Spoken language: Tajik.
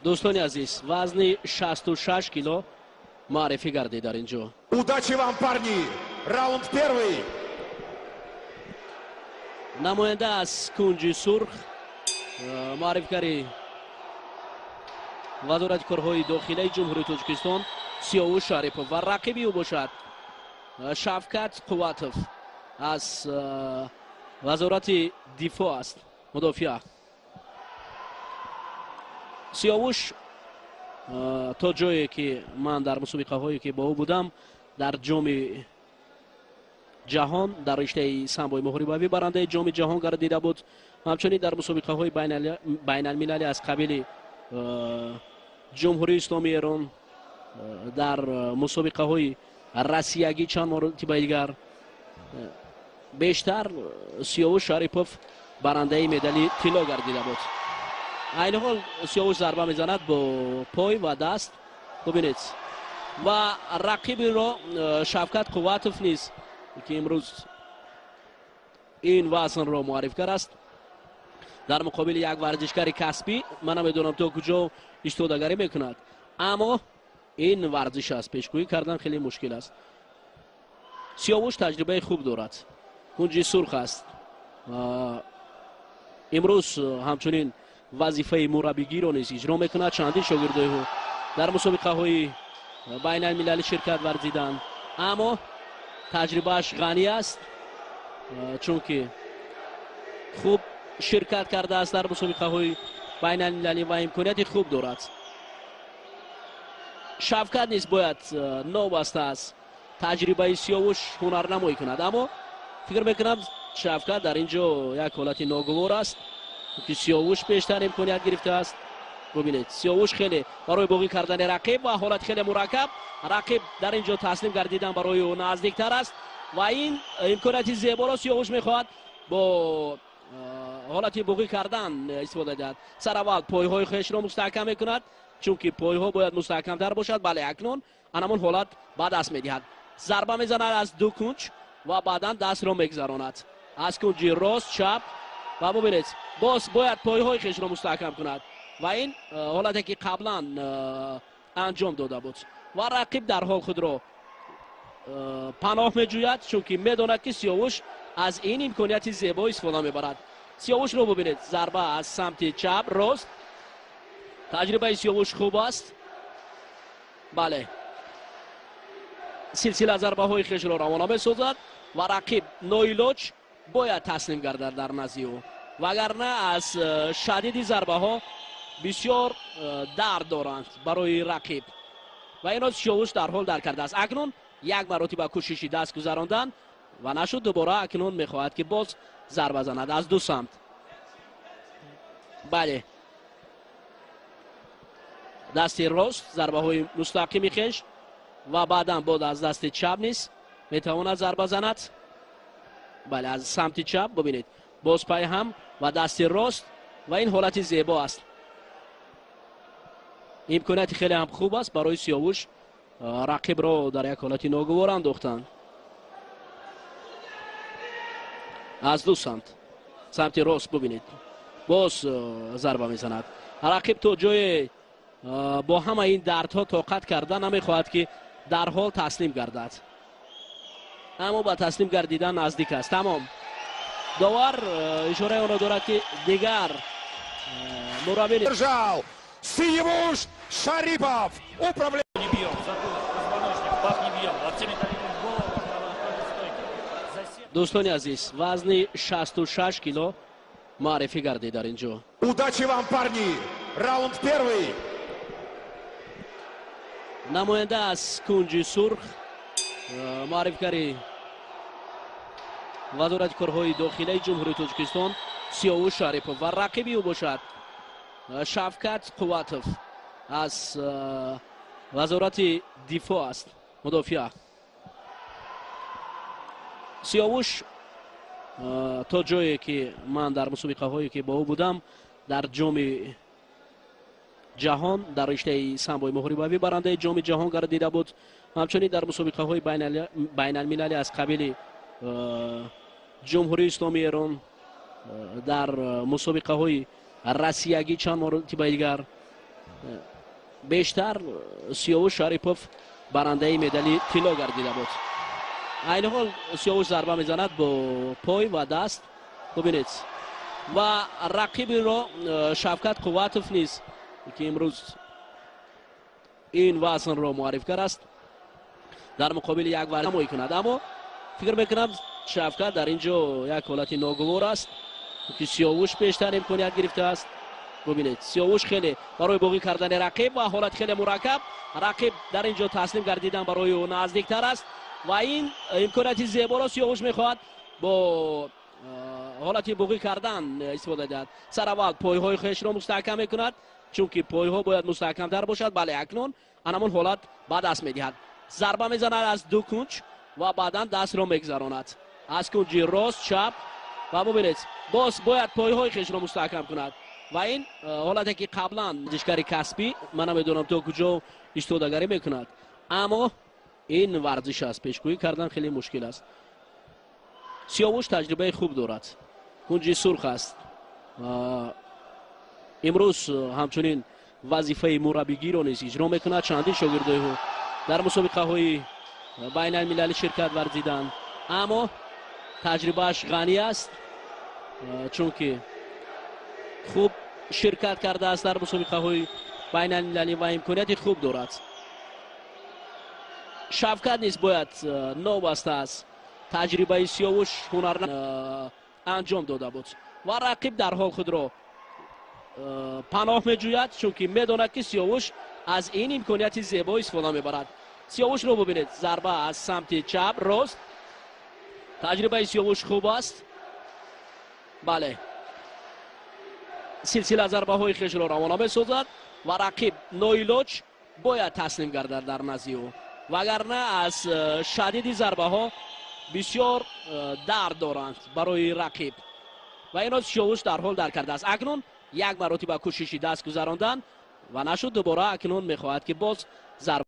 Дӯстони азиз, вазни 66 кило муаррифӣ гардид дар ин ҷо. Удачи вам, парни! Раунд первый! Намоянда аз кунҷи сурх, муаррифгари Вазорати корҳои дохилаи Ҷумҳурии Тоҷикистон Сиёвуш Шарипов ва рақиби ӯ бошад Шавкат Қувватов аз Вазорати дифоъ аст, мудофиа. Сиёвуш, то ҷое ки ман дар мусобиқаҳое ки бо ӯ будам, дар Ҷоми ҷаҳон дар риштаи самбои муҳорибавӣ барандаи Ҷоми ҷаҳон гардида буд. Ҳамчунин дар мусобиқаҳои байналмилалӣ аз қабили Ҷумҳурии Исломии Эрон, дар мусобиқаҳои россиягӣ чанд маротибаи дигар бештар Сиёвуш Шарипов барандаи медали тилло гардида буд. Айни ҳол Сиёвуш зарба мезанад бо пой ва даст, бубинед, ва рақибиро Шавкат Қувватов низ, ки имрӯз ин вазнро муаррифгар аст, дар муқобили як варзишгари касбӣ, ман намедонам то куҷо истодагарӣ мекунад, аммо ин варзиш аст, пешгӯӣ кардан хеле мушкил аст. Сиёвуш таҷрибаи хуб дорад, кунҷи сурх аст. Имрӯз ҳамчунин вазифаи мураббигиро низ иҷро мекунад. Чандин шогирдои ӯ дар мусобиқаҳои байналмилалӣ ширкат варзиданд, аммо таҷрибааш ғанӣ аст, чунки хуб ширкат кардааст дар мусобиқаҳои байналмилалӣ ва имконияти хуб дорад. Шавкат низ бояд новобаста аз таҷрибаи Сиёвуш ҳунарнамоӣ кунад, аммо фикр мекунам, Шавкат дар ин ҷо як ҳолати ногувор аст, ки Сиёвуш бештар имконият гирифтааст. Бубинед, Сиёвуш хеле барои боғӣ кардани рақиб ва ҳолат хеле мураккаб, рақиб дар ин ҷо таслим гардидан барои ӯ наздиктар аст ва ин имконияти зеборо Сиёвуш мехоҳад бо ҳолати буғӣ кардан истифода диҳад. Сараввал пойҳои хешро мустаҳкам мекунад, чунки пойҳо бояд мустаҳкамтар бошад. Бале, акнун анамон ҳолат ба даст медиҳад, зарба мезанад аз ду кунҷ ва баъдан дастро мегузаронад аз кунҷи рост, чап ва бубинед, боз бояд пойҳои хешро мустаҳкам кунад ва ин ҳолате ки қаблан анҷом дода буд ва рақиб дар ҳол худро паноҳ меҷӯяд, чунки медонад, ки Сиёвуш аз ин имконияти зебо истифода мебарад. Сиёвушро бубинед, зарба аз самти чап, рост. Таҷрибаи Сиёвуш хуб аст. Бале, силсила зарбаҳои хешро равона месозад ва рақиб ноилоҷ бояд таслим гардад дар назди ӯ, вагарна аз шадиди зарбаҳо бисёр дард доранд барои рақиб ва инро Сиёвуш дар ҳол дарк кардааст. Акнун як маротиба кӯшиши даст гузарондан ва нашуд. Дубора акнун мехоҳад, ки боз зарба занад аз ду самт. Бале, дасти рост, зарбаҳои мустақими хеш ва баъдан боз аз дасти чап низ метавонад зарба занад. Бале, аз самти чап, бубинед, боз пайҳам ва дасти рост ва ин ҳолати зебо аст. Имконияти хеле ҳам хуб аст барои Сиёвуш рақибро дар як ҳолати ногувор андохтанд аз ду самт. Самти рост, бубинед, боз зарба мезанад. Рақиб то ҷое бо ҳама ин дардҳо тоқат карда намехоҳад, ки дарҳол таслим гардад, аммо ба таслим гардидан наздик аст. Тамом, довар ишораи онро дорад, ки дигар мураббӣ. Держал Сиёвуш Шарипов. Управление. Не бьем, затылок, позвоночник, пах не бьем, локтями, коленями в голову, против стойки. Засед. Дӯстони азиз, вазни 66 кило муаррифӣ гардид дар ин ҷо. Удачи вам, парни! Раунд первый! Намоянда аз кунҷи сурх, муаррифгари Вазорати корҳои дохилаи Ҷумҳурии Тоҷикистон Сиёвуш Шарипов ва рақиби ӯ бошад Шавкат Қувватов аз Вазорати дифоъ аст, мудофиа. Сиёвуш, то ҷое ки ман дар мусобиқаҳое ки бо ӯ будам, дар Ҷоми ҷаҳон дар риштаи самбои муҳорибавӣ барандаи Ҷоми ҷаҳон гардида буд. Ҳамчунин дар мусобиқаҳои байналмилалӣ аз қабили Ҷумҳурии Исломии Эрон, дар мусобиқаҳои россиягӣ чанд маротибаи дигар Бештар Сиёвуш Шарипов барандаи медали тилло гардида буд. Айни ҳол Сиёвуш зарба мезанад бо пой ва даст. Бубинед, ва рақибиро Шавкат Қувватов низ, ки имрӯз ин вазнро муаррифгар аст, дар муқобили як варнамоӣ кунад. Аммо фикр мекунам, Шавкат дар ин ҷо як ҳолати ногувор аст, ки Сиёвуш бештар имконият гирифтааст. Бубинед, Сиёвуш хеле барои боғӣ кардани рақиб ва ҳолат хеле мураккаб. Рақиб дар ин ҷо таслим гардидан барои ӯ наздиктар аст ва ин имконияти зеборо Сиёвуш мехоҳад бо ҳолати буғӣ кардан истифода диҳад. Сараввал пойҳои хешро мустаҳкам мекунад, чунки пойҳо бояд мустаҳкамтар бошад. Бале, акнун анамон ҳолат ба даст медиҳад. Зарба мезанад аз ду кунҷ ва баъдан дастро мегузаронад аз кунҷи рост, чап. Ва бубинед, боз бояд пойҳои хешро мустаҳкам кунад ва ин ҳолате, ки қаблан варзишгари касбӣ, ман намедонам, то куҷо истодагарӣ мекунад, аммо ин варзиш аст, пешгӯӣ кардан хеле мушкил аст. Сиёвуш таҷрибаи хуб дорад, кунҷи сурх аст. Имрӯз ҳамчунин вазифаи мураббигиро низ иҷро мекунад. Чандин шогирдои ӯ дар мусобиқаҳои байналмилалӣ ширкат варзиданд, аммо таҷрибааш ғанӣ аст, чунки хуб ширкат кардааст дар мусобиқаҳои байналмилалӣ ва имконияти хуб дорад. Шавкат низ бояд новобаста аз таҷрибаи Сиёвуш ҳунар анҷом дода буд ва рақиб дарҳол худро паноҳ меҷӯяд, чунки медонад, ки Сиёвуш аз ин имконияти зебо истифода мебарад. Сиёвушро бубинед, зарба аз самти чап, рост. Таҷрибаи Сиёвуш хуб аст. Бале, силсила зарбаҳои хешро равона месозад ва рақиб ноилоҷ бояд таслим гардад дар назди ӯ, вагарна аз шадиди зарбаҳо бисёр дард доранд барои рақиб. Ва инро Сиёвуш дарҳол дарк кардааст. Акнун як маротиба кӯшиши даст гузарондан ва нашуд. Дубора акнун мехоҳад, ки боз зарба.